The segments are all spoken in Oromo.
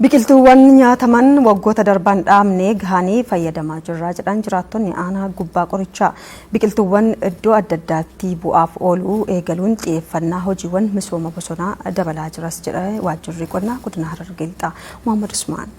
Biqiltuuwwan nyaataman waggoota darban dhaabnee gahanii fayyadamaa jirra jedhan jiraattonni aanaa Gubbaa Qorichaa. Biqiltuuwwan iddoo adda addaatti bu'aaf ooluu eegaluun xiyyeeffannaa hojiiwwan misooma bosonaa dabalaa jiras jedhe waajjirri qonnaa godina Harargee Lixaa. Muhammad Usmaan.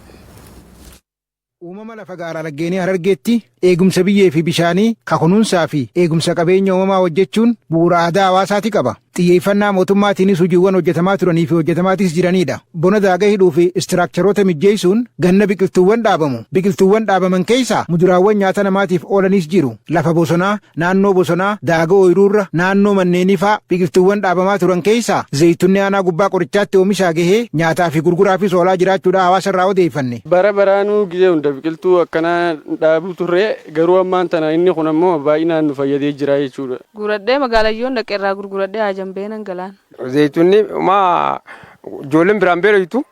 Uumama lafa gaaraa laggeenii Harargeetti eegumsa biyyee fi bishaanii, ka kunuunsaa fi eegumsa qabeenya uumamaa hojjechuun bu'uura aadaa hawaasaati qaba. Xiyyeeffannaa mootummaatiinis hojiiwwan hojjetamaa turanii fi hojjetamaatis jiranidha. Bona daaga hidhuu fi istiraakcharoota mijjeessuun ganna biqiltuuwwan dhaabamu. Biqiltuuwwan dhaabaman keessaa muduraawwan nyaata namaatiif oolanis jiru. Lafa bosonaa, naannoo bosonaa, daaga ooyiruurra, naannoo manneenii faa biqiltuuwwan dhaabamaa turan keessaa zayituunni aanaa Gubbaa Qorichaatti oomishaa gahee nyaataa fi gurguraafis oolaa jiraachuudha hawaasa irraa odeeffanne. Bara baraanuu gizee hunda biqiltuu akkanaa dhaabuu turre, garuu ammaan tana inni kun ammoo baay'inaan nu fayyadee jira jechuudha. Guuradhee magaalayyoon dhaqe irraa gurguradhee haajan beenan galaan. Zayituunni maa ijoolleen biraan beeloytu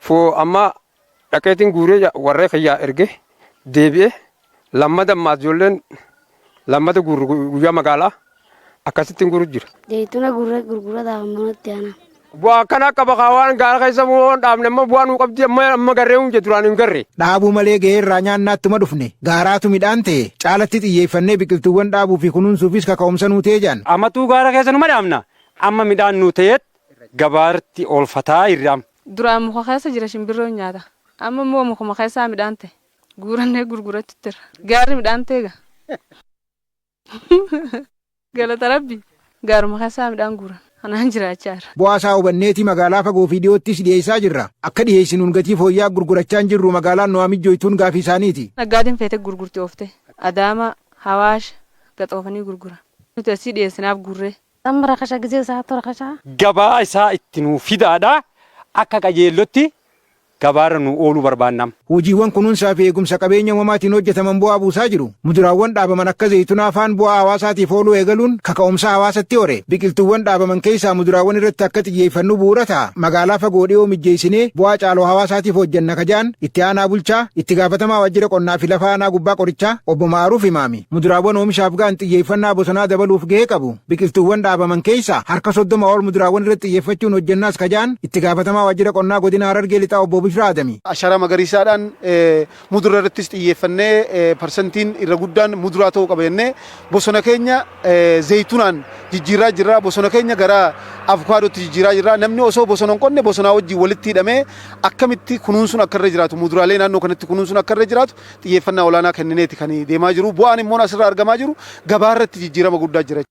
foo amma dhaqeetiin guuree warra kiyyaa erge deebi'e, lammada ammaas ijoolleen lammada guurru guyyaa magaalaa akkasittiin guuru jira. Zayituuna gurra gurgurataaf manatti aanaa. Bu'aa akkanaa qaba kaa, waan gaara keessa waan dhaabne amma bu'aa nuu qabdi, amma amma garree hunje duraan hin garre. Dhaabuu malee gahee irraa nyaannaattuma dhufne, gaaraatu midhaan ta'e, caalatti xiyyeeffannee biqiltuuwwan dhaabuu fi kunuunsuufis kaka'umsa nuu ta'e jedhan. Amatuu gaara keessa numa dhaabna, amma midhaan nuu ta'eet gabaarratti oolfataa irraam. Duraan muka keessa jira, shimbirroon nyaata. Amma immoo mukuma keessaa midhaan ta'e. Guurannee gurgurachuutti jira. Gaarri midhaan ta'e gaa. Galata Rabbi, gaaruma keessaa midhaan guuran. Kanaan jiraachaa jira. Bu'aa isaa hubanneeti magaalaa fagoo fi dhiyoottis dhiyeessaa jirra. Akka dhiyeessinuun gatii fooyya'aa gurgurachaa hin jirru, magaalaan nu mijjooytuun gaafii isaaniiti. Naggaadeen feete gurgurti oofte. Adaama, Hawaash gaxoofanii gurguran. Nuti asii dhiyeessinaaf guurree. Amma rakasha gizee isaatu rakasha. Gabaa isaa itti nuu fidaadha, akka qajeellotti gabaarra nu ooluu barbaannam. Hojiiwwan kunuunsaa fi eegumsa qabeenya uumamaatiin hojjetaman bu'aa buusaa jiru. Muduraawwan dhaabaman akka zayitunaa faan bu'aa hawaasaatiif ooluu eegaluun kaka'umsa hawaasatti hore. Biqiltuuwwan dhaabaman keessaa muduraawwan irratti akka xiyyeeffannu bu'uura ta'a. Magaalaa fagoo dhiyoo mijjeessinee bu'aa caaloo hawaasaatiif hojjenna kajaan itti aanaa bulchaa itti gaafatamaa waajjira qonnaa fi lafa aanaa Gubbaa Qorichaa obbo Ma'aaruuf Himaami. Muduraawwan oomishaaf ga'an xiyyeeffannaa bosonaa dabaluuf gahee qabu. Biqiltuuwwan dhaabaman keessaa harka 30 ol muduraawwan irratti xiyyeeffachuun hojjennaas kajaan itti gaafatamaa waajjira qonnaa godina Harargee Lixaa obbo Bishraa Adami. Ashaaraa magariisaadhaan mudura irrattis xiyyeeffannee, parsantiin irra guddaan muduraa ta'uu qaba jennee bosona keenya zayituunaan jijjiirraa jirra. Bosona keenya gara avukaadootti jijjiiraa jirra. Namni osoo bosona hin qonne bosonaa wajjin walitti hidhamee akkamitti kunuunsuun akka irra jiraatu, muduraalee naannoo kanatti kunuunsuun akka irra jiraatu xiyyeeffannaa olaanaa kennineeti kan deemaa jiru. Bu'aan immoo asirraa argamaa jiru gabaa irratti jijjiirama guddaa jira.